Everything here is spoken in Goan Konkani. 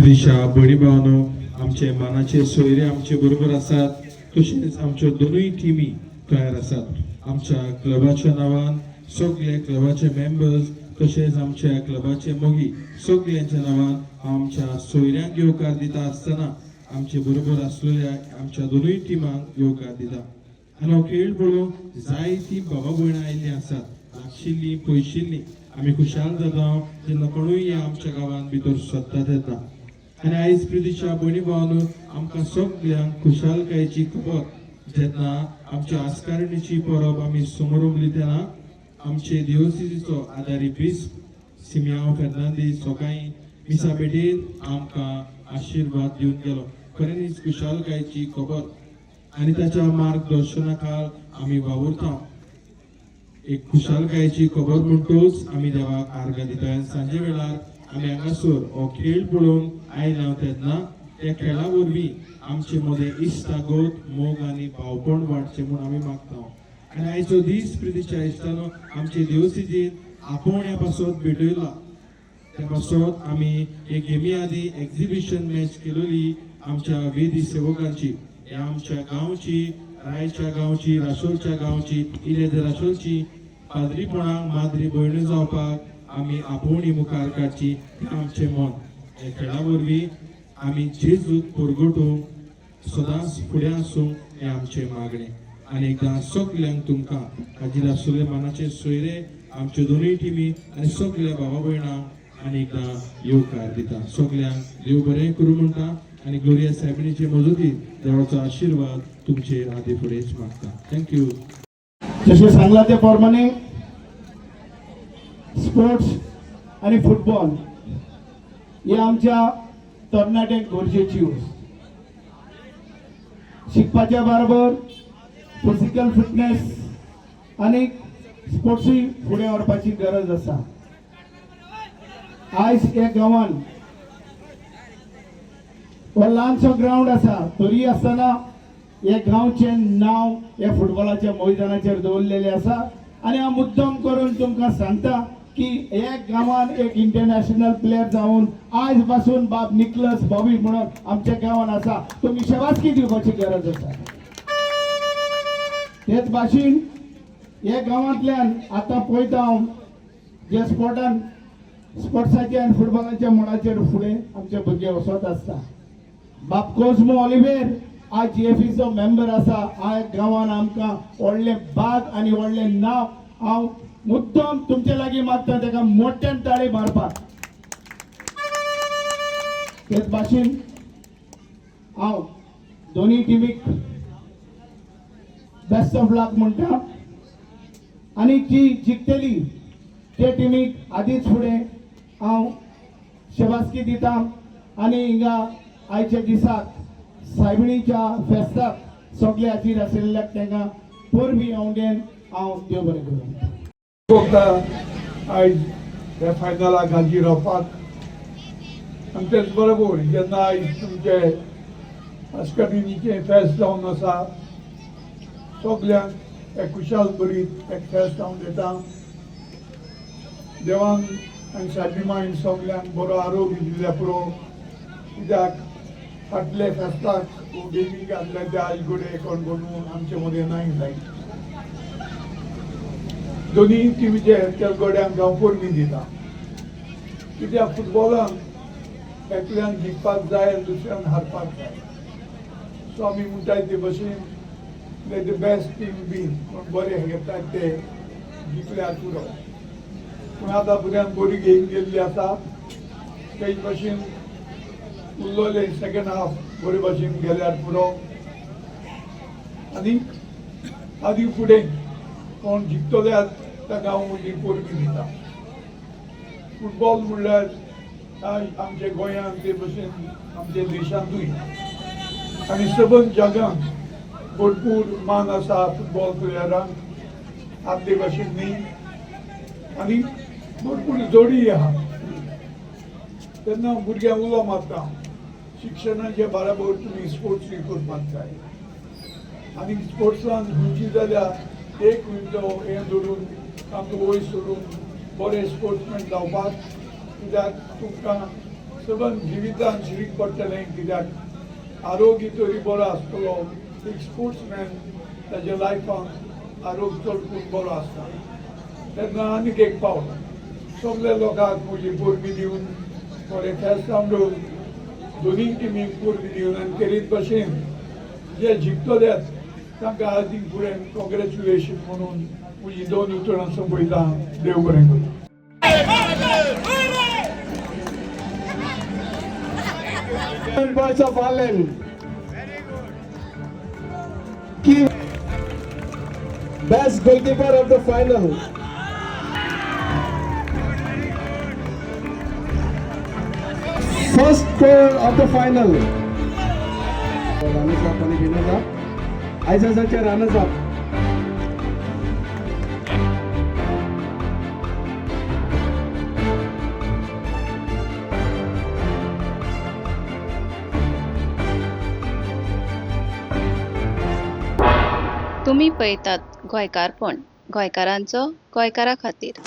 प्रितीच्या भयणी भावांनो, आमचे मानाचे सोयरे आमचे बरोबर आसात, तशेंच आमच्यो दोनूय टिमी तयार आसात. आमच्या क्लबाच्या नांवान सगळे क्लबाचे मेंबर्स तशेंच आमच्या क्लबाचे मोगी सगळ्यांच्या नांवान हांव आमच्या सोयऱ्यांक येवकार दिता आसतना आमचे बरोबर आसलेल्या आमच्या दोनूय टिमांक येवकार दिता. आनी हो खेळ पळोवंक जायतीं बाबा भयणां आयिल्लीं आसात, लागशिल्लीं पयशिल्लीं. आमी खुशाल जाता जेन्ना कोणूय ह्या आमच्या गांवांत भितर सरता तेन्ना. आनी आयज प्रितीच्या भयणी भावांनो, आमकां सगल्यांक खुशालकायेची खबर, जेन्ना आमच्या आस्कारणीची परब आमी समरमली तेन्ना आमचे दिवसीचो आदारी बिस्प सिमियांव फेर्नांदीस सकाळी मिसा भेटेन आमकां आशिर्वाद दिवन गेलो. खऱ्यांनीच खुशालकायेची खबर आनी ताच्या मार्गदर्शना खाल आमी वावुरता. एक खुशालकायेची खबर म्हणटूच आमी देवाक आर्गां दिता. आनी सांजे वेळार आमी हांगासर हो खेळ पळोवंक आयला तेन्ना त्या खेळा वरवीं आमचे मदें इश्टागत, मोग आनी भावपण वाडचें म्हूण आमी मागता. आनी आयचो दीस, प्रितीच्या इश्टानो, आमचे देवसिजीन आपोवण्या पासत भेटयला. त्या पासत आमी एक गेमी आदी एक्झिबिशन मॅच केलेली आमच्या वेदी सेवकांची. ह्या आमच्या गांवची, रायच्या गांवची, राशोलच्या गांवची, इलेद राशोलची पाद्रीपणाक माद्री भयणी जावपाक आमी आपोवणी मुखार काडची हें आमचें मन. ह्या खेळा वरवीं आमी जेजूक परगटूंक सदांच फुडें आसूंक हें आमचें मागणें. आनी एकदां सगल्यांक तुमकां हाजीर आसलेले मानाचे सोयरे, आमच्यो दोनूय टिमी आनी सगल्या भावा भयणांक आनी एकदां येवकार दिता. सगल्यांक देव बरें करूं म्हणटा आनी ग्लोरिया सायबिणीचे मजतीन देवाचो आशिर्वाद तुमचेर आदी फुडेंच मागता. Thank you. जशें सांगलां ते प्रमाणे स्पोर्ट्स आनी फुटबॉल हे आमच्या तरणाट्यांक गरजेची वस्त. शिकपाच्या बरोबर फिजिकल फिटनेस आनी स्पोर्ट्सूय फुडें व्हरपाची गरज आसा. आयज ह्या गांवान हो ल्हानसो ग्रावंड आसा, तरी आसतना हे गांवचें नांव ह्या फुटबॉलाच्या मैदानाचेर दवरलेलें आसा. आनी हांव मुद्दम करून तुमकां सांगता की ह्या गांवान एक इंटरनॅशनल प्लेयर जावन आयज पासून बाब निकलस बॉबी म्हणून आमच्या गांवान आसा. तुमी शेवासकी दिवपाची गरज आसा. तेच भाशेन ह्या गांवांतल्यान आतां पळयता हांव जे स्पोर्टान, स्पोर्ट्साच्या आनी फुटबॉलाच्या मळाचेर फुडें आमचे भुरगे वचत आसता. बाब कोजमो ऑलिवेर आज जीएफीचो मेंबर आसा. आज गांवान आमकां व्हडलें बाग आनी व्हडलें नांव. हांव मुद्दम तुमचे लागीं मागता ताका मोठ्यान ताळी मारपाक. तेच भाशेन हांव दोनूय टिमीक बेस्ट ऑफ लक म्हणटा आनी जी जिखतली ते टिमीक आदींच फुडें हांव शेबासकी दिता. आनी हिंगा आयच्या दिसाक सायबिणीच्या फेस्ताक सगळे हाजीर आशिल्ल्याक तांकां परबीं आवडेन. हांव देव बरें करूं. भोगता आयज ह्या फायनलाक हाजीर रावपाक. आनी तेच बरोबर जेन्ना आयज तुमचे आस्करिणीचें फेस्त जावन आसा, सगल्यांक एक खुशाल बरीत एक फेस्त जावन दिता. देवान आनी सायबी मायन सगल्यांक बरो आरोग्य दिल्यार पुरो, कित्याक फाटले फेस्ताक गेमी घातले ते आयज घडये कोण कोण आमचे मदें नाय जायत. दोनूय टिमीचे त्या गड्यांक हांव परबीं दिता, कित्याक फुटबॉलान एकल्यान जिखपाक जाय आनी दुसऱ्यान हारपाक जाय. सो आमी म्हणटाय ते भशेन, let the best team win. कोण बरे घेतात ते जिखल्यार पुरो. पूण आतां भुरग्यांक बरी गेम गेल्ली आसा. तेच भशेन उरलोले सेकंड हाफ बरे भशेन गेल्यार पुरो. आनी आदी फुडें कोण जिखतले ताका हांव म्हजी परबीं दिता. फुटबॉल म्हणल्यार आयज आमच्या गोंयांत, ते भशेन आमच्या देशांतूय आनी सबंद जगांत भरपूर मान आसा फुटबॉल प्लेयरांक, आदले भशेन न्ही. आनी भरपूर जोडी आहा. तेन्ना भुरग्यांक उलो मारता, शिक्षणाच्या बराबर तुमी स्पोर्ट्सूय करपाक जाय. आनी स्पोर्ट्सान खंयची जाल्यार एक खंयचो हें धरून सामको वयर सोडून बरे स्पोर्ट्समॅन जावपाक, कित्याक तुमकां सबंद जिवितान शिरीक पडटलें कित्याक आरोग्य तरी बरो आसतलो. एक स्पोर्ट्समॅन ताच्या लायफान आरोग्य चड करून बरो आसता. तेन्ना आनीक एक पावट सगल्या लोकांक म्हजी परबीं दिवन, बरें फेस्तां दवरून, दोनूय टिमीक परबीं दिवन आनी तेरीच भशेन जे जिखतले तांकां हार्दीक फुडें कॉंग्रेच्युलेशन म्हणून म्हजी दोन उतरां सोंपयता. देव बरें करूं. Boys of Ireland. Key best goalkeeper of the final. First scorer of the final. Runners up आणि winners up. आयजाजाचे runners up. तुमी पळयतात गोंयकारपण, गोंयकारांचो गोंयकारा खातीर.